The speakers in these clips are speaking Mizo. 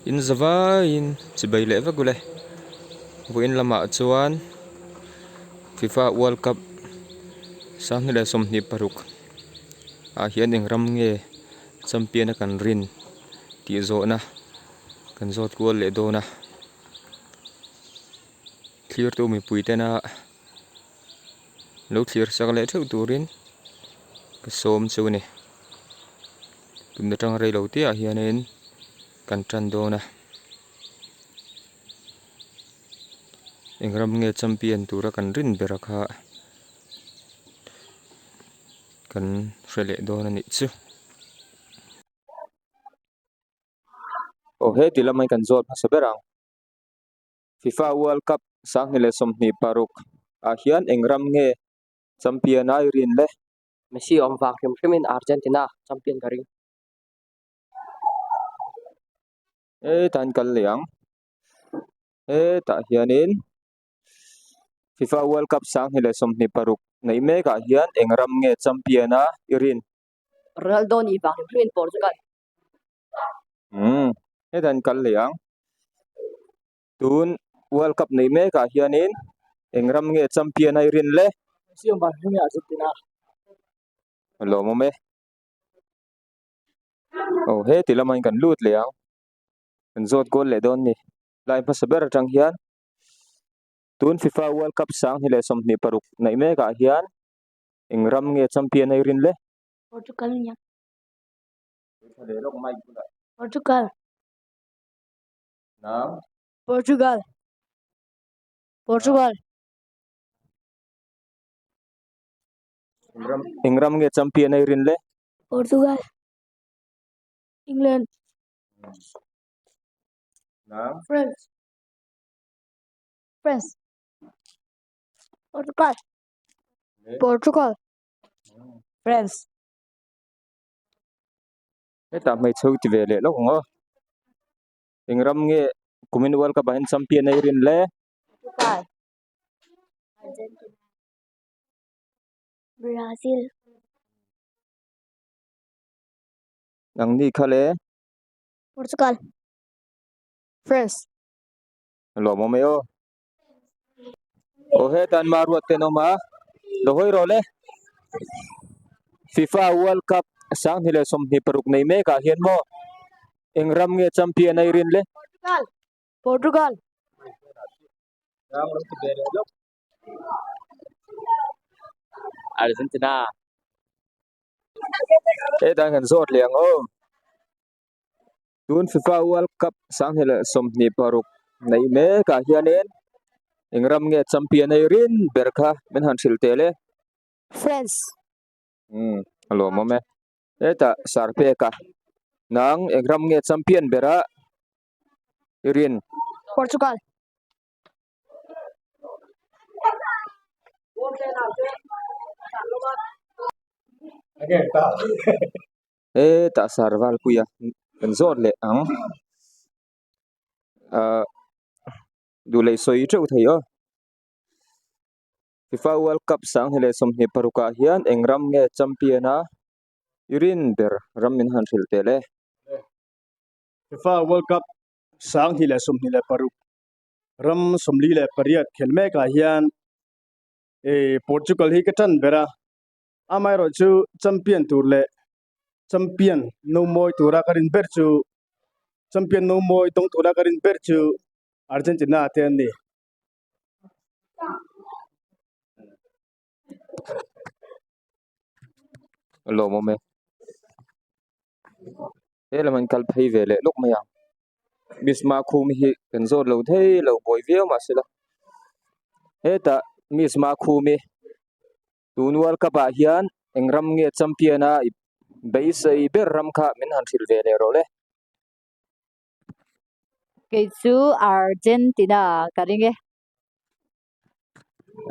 In zavaiin chibai leh vek ule vawiin lamah chuan fifa world cup sanghnih leh 26 ah hian eng ram nge champion a kan rin tih zawhna kan zawt kual leh dawn a thlir tu mipui tena lo thlir sak leh theuh turin ka sawm chu a ni tun atang rei lo te ah hianin kan tan dawn a eng ram nge champion tura kan rin ber a kha kan hre leh dawn a nih chu. Aw heti lamah hian kan zawt hmasa ber ang. Fifa World Cup 2026 ah hian eng ram nge champion a i rin le? Messi awm vang hrim hrimin Argentina champion ka ring. Hetah an kal leh ang. Hetah hianin Fifa World Cup 2026 neih mekah hian eng ram nge champion a i rin? Ronaldo nih vang hrim hrimin Portugal. Umm hetah an kal leh ang. Tun World Cup neih mekah hianin eng ram nge champion a i rin le? A lawmawm e. Aw heti lamah hian kan lut leh ang. Kan zawt kual leh dawn a ni. Lai hmasa ber atang hian tun FIFA World Cup 2026 neih mekah hian eng ram nge champion a i rin le? Portugal nia. Portugal. Portugal. Portugal. Eng ram nge champion a i rin le? Portugal. England. France. France. Portugal. Portugal. France. Hetah hmeichhe ti ve leh lawk ang aw. Eng ram nge kumin world cup ah hian champion a i rin le? Portugal. Argentina. Brazil. Nang ni kha le? Portugal. France. Lawm awm e aw. Aw hetan Maruat te an awm a, lo hawi rawh le. FIFA World Cup 2026 nei mekah hian maw eng ram nge champion a i rin le? Portugal. Portugal. Argentina. Hetan kan zawt leh ang aw. Tun FIFA World Cup 2026 neih mekah hianin eng ram nge champion a i rin ber kha min han hrilh teh le. France. Umm a lawmawm e. Hetah sar pek a, nang eng ram nge champion bera i rin? Portugal. Hetah sar valpuia kan zawt leh ang ahh duh leh sawi teuh thei aw FIFA World Cup 2026 ah hian eng ram nge champion a i rin ber ram min han hrilh tel e. FIFA World Cup 2026 ram 48 khel mekah hian Portugal hi ka tan ber a. Amaherawh chu champion tur leh champion no mawi tura ka rin ber chu champion no mawi dawng tura ka rin ber chu Argentina te an ni. A lawmawm e. He lam an kal phei ve leh lawk mai ang. Miss Makhum hi kan zawt lo thei lo buai viau mahsela hetah Miss Makhum hi Tun World Cup ah hian eng ram nge champion a i beisei ber ram kha min han hrilh ve leh rawh le. Kei chu Argentina ka ring e.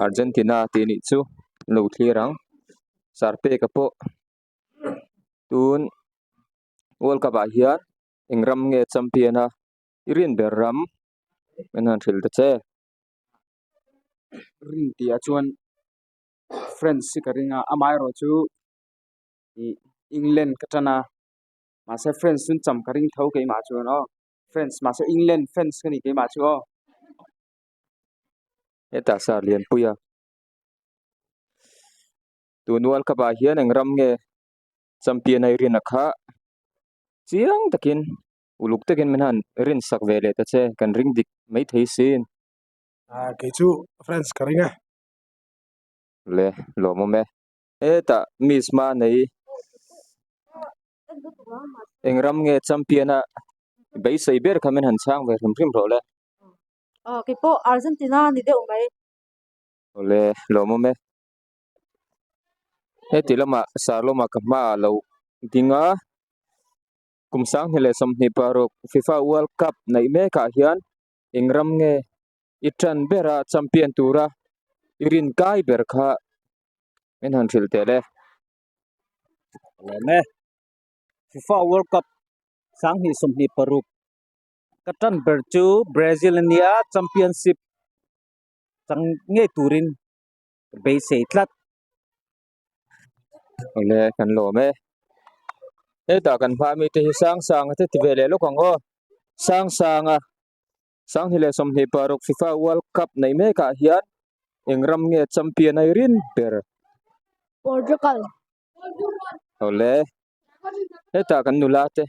Argentina tih nih chu lo thlir ang. Sarpeka pawh tun World Cup ah hian eng ram nge champion a i rin ber ram min han hrilh ta che. Rin tih ah chuan France hi ka ring a amaherawh chu ih England ka tan a mahse France chu cham ka ring tho keimah chuan aw. France mahse England fans ka ni keimah chu aw. Hetah sar lianpui a tun world cup ah hian eng ram nge champion a i rin a kha chiang takin uluk takin min han rin sak ve leh ta che kan ring dik maithei sin. Ah kei chu France ka ring a. Le lawmawm e. Hetah miss hma nei eng ram nge champion a beisei ber kha min han chhang ve hrim hrim rawh le. Aw kei pawh Argentina a ni deuh mai. Awle lawmawm e. Heti lamah Sarlawma ka hmaah lo ding a kum sanghnih leh sawmhnih paruk FIFA World Cup neih mekah hian eng ram nge i tan bera champion tura i rin kai ber kha min han hrilh teh le. Lawm e. FIFA World Cup 2026 ka tan ber chu Brazil ania championship chang ngei turin ka beisei tlat. Awle kan lawm e. Hetah kan hma mite hi Sangsanga te ti ve leh lawk ang aw. Sangsanga 2026 FIFA World Cup neih mekah hian eng ram nge champion a i rin ber? Portugal. Awle hetah kan nula te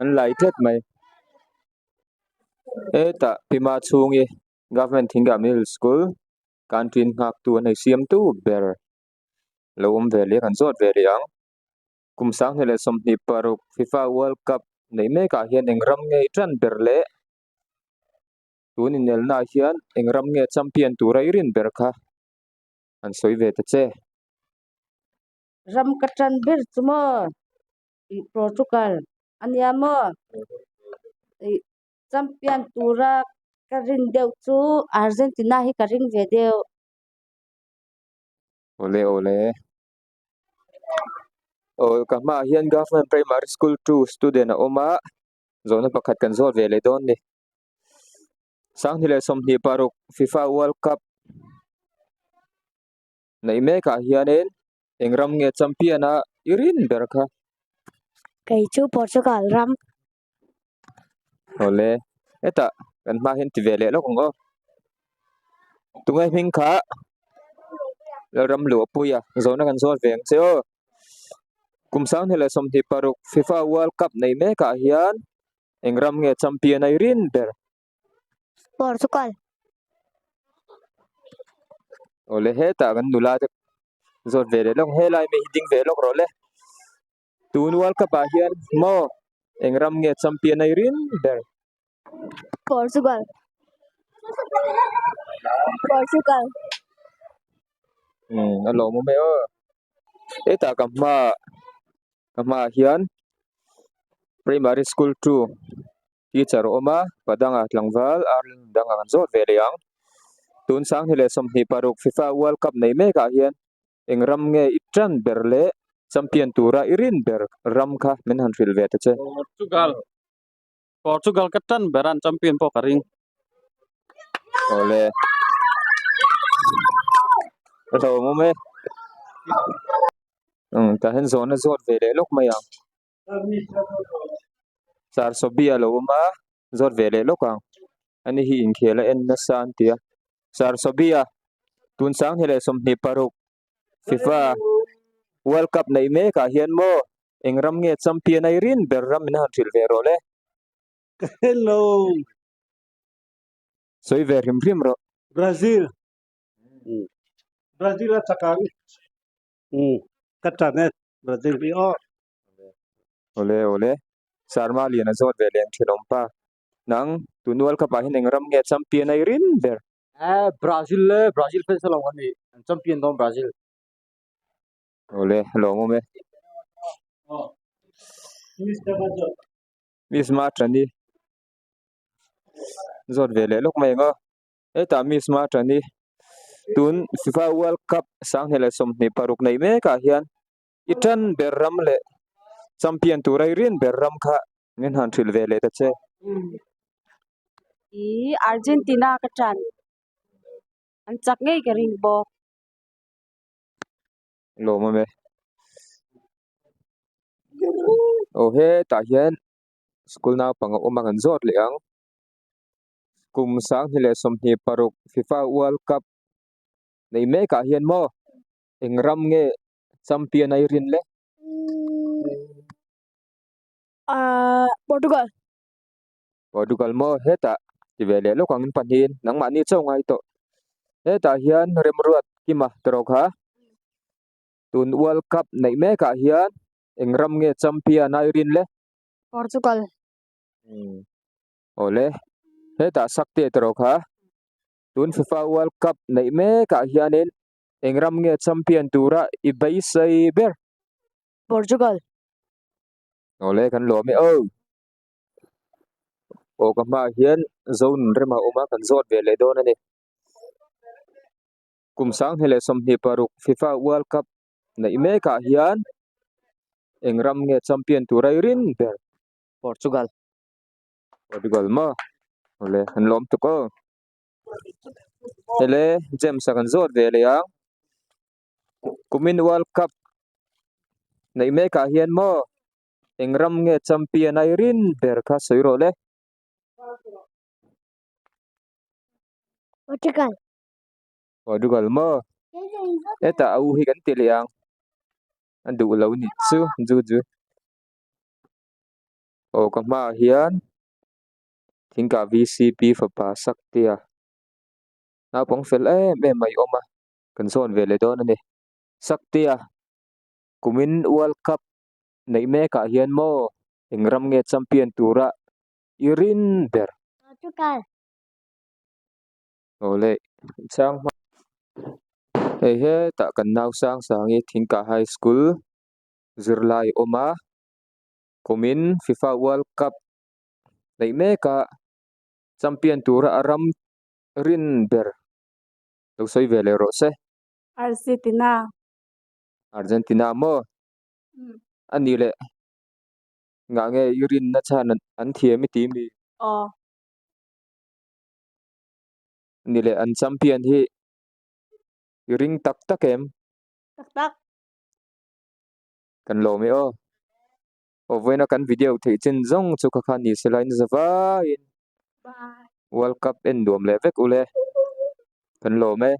an lai tlat mai. Hetah Pima chhungi Government Thingah Middle School canteen nghaktu an ei siamtu ber lo awm ve leh kan zawt ve leh ang. Kum 2026 FIFA World Cup neih mekah hian eng ram nge i tan ber leh tun inelnaah hian eng ram nge champion tura i rin ber kha an sawi ve ta che. Ram ka tan ber chu maw ih Portugal a nia maw ih champion tura ka rin deuh chu Argentina hi ka ring ve deuh. Awle awle. Aw ka hmaah hian Government Primary School 2 student a awm a zawhna pakhat kan zawt ve leh dawn ni. 2026 FIFA World Cup neih mekah hianin eng ram nge champion a i rin ber kha. Kei chu Portugal ram. Awle hetah kan hma hian ti ve leh lawk ang aw. Tunge hming kha Lalram Luahpuia zawhna kan zawt ve ang che aw. Kum 2026 FIFA World Cup nei mekah hian eng ram nge champion a i rin ber? Portugal. Awle hetah kan nula te zawt ve leh lawk ang helai mi hi ding ve lawk rawh le. Tun World Cup ah hian maw eng ram nge champion a i rin ber? Portugal. Portugal. Um a lawmawm e aw. Hetah ka hma ka hmaah hian primary school 2 teacher a awm a padanga tlangval arleng danga kan zawt ve leh ang. Tun 2026 FIFA World Cup nei mekah hian Eng ram nge i tan ber leh champion tura i rin ber ram kha min han hrilh ve ta che. Portugal. Portugal ka tan ber an champion pawh ka ring. Awle. Ka hlauhawm awm e. Umm tah hian zawhna zawt ve leh lawk mai ang. Sar Sobi a lo awm a, zawt ve leh lawk ang. Ani hi inkhel a en nasa an ti a. Sar Sobi a, tun 2026 FIFA World Cup neih mekah hian maw eng ram nge champion a i rin ber ram min han hrilh ve rawh le. Hello. Sawi ve hrim hrim rawh. Brazil. Brazil a chak ang. Ka tan e. Brazil hi aw. Awle awle. Sarma lian a zawt ve leh ang thenawm pa. Nang tun World Cup ah hian eng ram nge champion a i rin ber? Eh Brazil le Brazil fans a lo an ni. An champion dawn Brazil. Awle lawmawm e. Miss Matrani zawt ve leh lawk mai ang aw. Hetah Miss Matrani tun FIFA World Cup 2026 neih mekah hian i tan ber ram leh champion tura i rin ber ram kha min han hrilh ve leh ta che. I Argentina ka tan. An chak ngei ka ring bawk. Lawmawm e. Aw hetah hian. School naupang a awm a kan zawt leh ang. Kum sanghnih leh 26 FIFA World Cup nei mekah hian maw eng ram nge champion a i rin le? Ahh Portugal. Portugal maw hetah ti ve leh lawk ang in pahnihin nangmahni chauh ngai tawh. Hetah hian remruat kima tawrh kha tun World Cup neih mekah hian eng ram nge champion a i rin le? Portugal. Umm awle hetah Sakte tawrh kha tun FIFA World Cup neih mekah hianin eng ram nge champion tura i beisei ber? Portugal. Awle kan lawm e aw. Aw ka hmaah hian zone rem a awm a kan zawt ve leh dawn a ni. Kum 2026 FIFA World Cup neih mekah hian eng ram nge champion tura i rin ber? Portugal. Portugal maw? Awle an lawm tuk aw. Hele James a kan zawt ve leh ang. Kumin World Cup neih mekah hian maw eng ram nge champion a i rin ber kha sawi rawh le. Portugal. Portugal maw? Hetah a u hi kan ti leh ang. A duh lo nih chu ju ju. Aw ka hmaah hian thingkah VCP fapa Saktea naupang fel em em mai awm a kan zawn ve leh dawn a ni. Saktea kumin World Cup neih mekah hian maw eng ram nge champion tura i rin ber? Portugal. Awle chang hma hei hetah kan nau sang sang hi Thingkah High School zirlai a awm a kumin FIFA World Cup neih meka champion tura a ram rin ber lo sawi ve leh rawh se. Argentina. Argentina maw? A nih leh ngah nge i rinna chhan an thiam i ti mi? Aw. Ni leh an champion hi i ring tak tak em? Tak tak. Kan lawm e aw. Aw vawiina kan video theih chin zawng chu kha khan ni se la in za vaiin World Cup en nuam leh vek ule. Kan lawm e.